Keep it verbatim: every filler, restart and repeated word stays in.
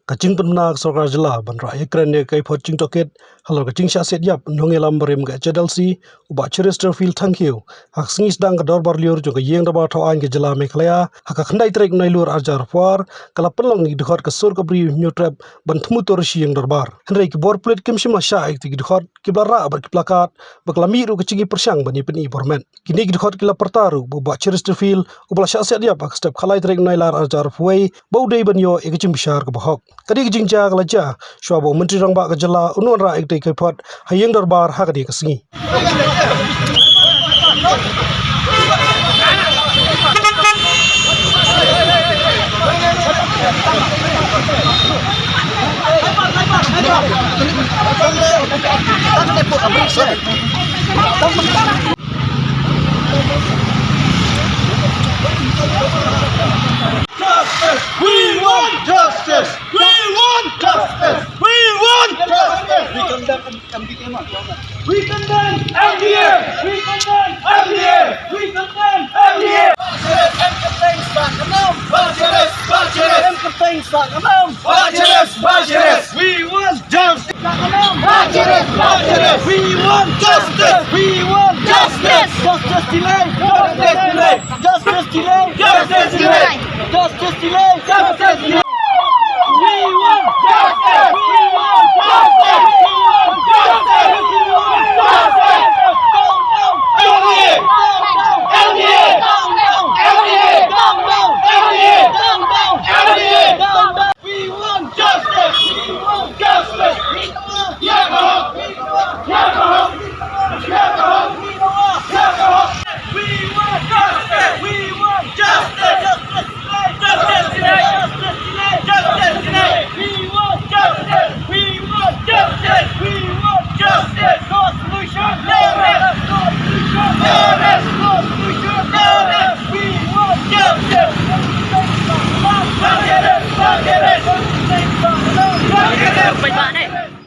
Ka jingpynbna ka sorkar jylla ban rah ïakren ïa ka kaiphod jingtohkit halor ka jingshah siat ïap nongïalam barim ka H L C, u Bah Cheristerfield Thangkhiew, ha ka sngi sdang ka dorbar lyiur jong ka ïing dorbar thaw aiñ ka jylla Meghalaya ha ka khyndai tarik Nailur arhajar arphew ar, ka la pynlong ïa ki dkhot ka sur ka bri Hynñiewtrep ban thmu tur sha ïing dorbar. Hynrei ki bor pulit kim shym la shah ïa ki dkhot, kiba la rah bad ki plakat, bad ka la mih ruh ka jingïapyrshang ban ïapyni bor met. Kine ki dkhot ki la pyrta ruh ba u Bah Cheristerfield, uba la shah siat ïap ha ka step khatlai tarik Nailar arhajar arphew wei, ba u dei ban ïoh ïa ka jingbishar kaba hok. Kane ka jingjia ka la jia shuwa ba u Myntri Rangbah ka jylla un wanrah ïa katei ka kaiphod ha ïing dorbar ha kane ka sngi. Justice! We want justice! We want justice! We want justice! We condemn M D A! We condemn M D A! We condemn M D A! We condemn M D A! Bah Cheristerfield! Bah Cheristerfield! Bah Cheristerfield! Bah Cheristerfield! We want justice! Bah Cheristerfield! Bah Cheristerfield! We want justice! We want justice! Justice delayed! Justice delayed! Justice delayed! Justice delayed! Justice delayed! Justice delayed!